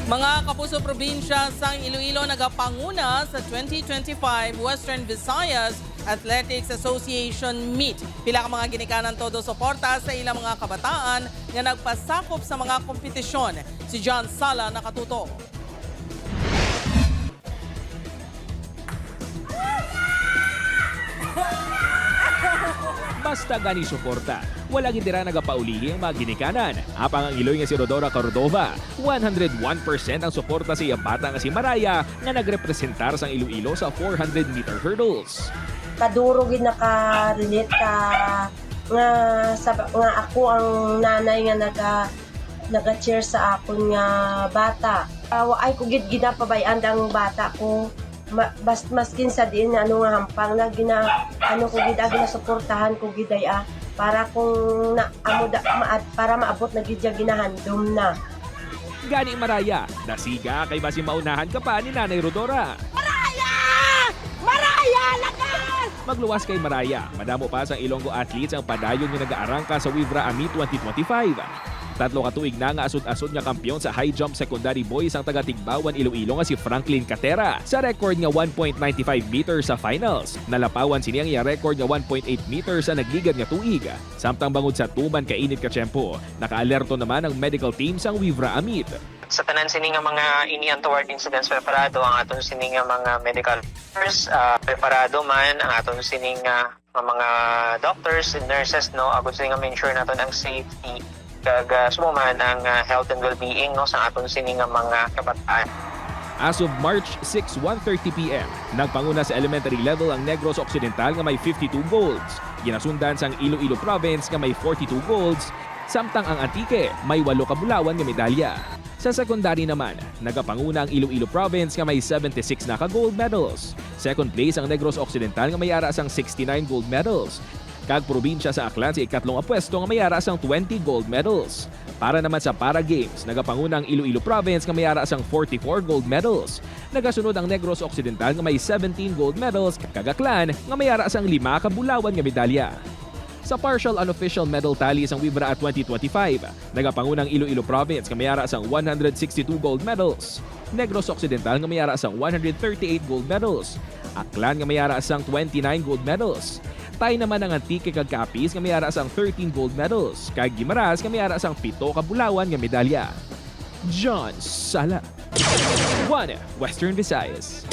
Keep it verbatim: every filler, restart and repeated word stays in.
Mga kapuso, probinsya sang Iloilo nagapanguna sa twenty twenty-five Western Visayas Athletics Association Meet. Pila ka mga ginikanan todo suporta sa ilang mga kabataan nga nagpasakop sa mga kompetisyon. Si John Sala nakatutok. Basta gani suporta, wala gid dira nagapaulihi ang mga ginikanan. Apang ang iloy nga si Rodora Cordova, one hundred one percent ang suporta sa iya bata nga si Maraya nga nagrepresentar sang Iloilo sa four hundred meter hurdles. Kaduro gid naka-relate ka nga sa nga ako ang nanay nga naga naga-cheer sa akon nga bata. Uh, waay ko gid ginapabay-an ang bata ko. Ma, bas, maskin sa diin ano nga hampang na gina ano ko gid ah, ginasuportahan ko gid ay ah, para kung na amo da, maad, para maabot na gid ya ginahandom na. Gani Maraya, dasiga kay basi maunahan ka pa ni Nanay Rodora. Maraya! Maraya, lakas! Magluwas kay Maraya, madamo pa sang Ilonggo athletes ang padayon nga nagaarangka sa Wivra Ami twenty twenty-five. Tatlo ka tuig na nga asod-asod nga kampiyon sa high jump secondary boys ang taga Tigbauan, Iloilo nga si Franklin Catera sa record nga one point nine five meters sa finals. Nalapawan sini ang iya record nga one point eight meters sa nagligad nga tuig. Samtang bangod sa tuman ka init ka tiyempo, nakaalerto naman ang medical team sang Wivra Amit. Sa tanan sini nga mga ini untoward incidents, preparado ang aton sini nga mga medical workers, ah, preparado man ang aton sini nga, nga mga doctors and nurses, no, agud sini nga ma-ensure naton ang safety kag, ah, subong man ang, ah, health and well-being, no, sa aton sini nga mga kabataan. As of March six, one thirty P M, nagpanguna sa elementary level ang Negros Occidental nga may fifty-two golds. Ginasundan sang Iloilo Province nga may forty-two golds, samtang ang Antique may walo ka bulawan nga medalya. Sa secondary naman, nagapanguna ang Iloilo Province nga may seventy-six na ka gold medals. Second place ang Negros Occidental nga may ara sang sixty-nine gold medals. Kag probinsya sa Aklan sa ikatlo nga pwesto nga may ara sang twenty gold medals. Para naman sa Para Games, nagapanguna ang Iloilo Province nga may ara sang forty-four gold medals. Nagasunod ang Negros Occidental nga may seventeen gold medals, kag Aklan nga may ara sang lima ka bulawan nga medalya. Sa partial unofficial medal tally sang Wivra twenty twenty-five, nagapanguna ang Iloilo Province nga may ara sang one hundred sixty-two gold medals, Negros Occidental nga may ara sang one hundred thirty-eight gold medals, Aklan nga may ara sang twenty-nine gold medals, tie naman ang Antique kag Capiz nga may ara sang thirteen gold medals, kag Guimaras nga may ara sang pito ka bulawan nga medalya. John Sala, One Western Visayas.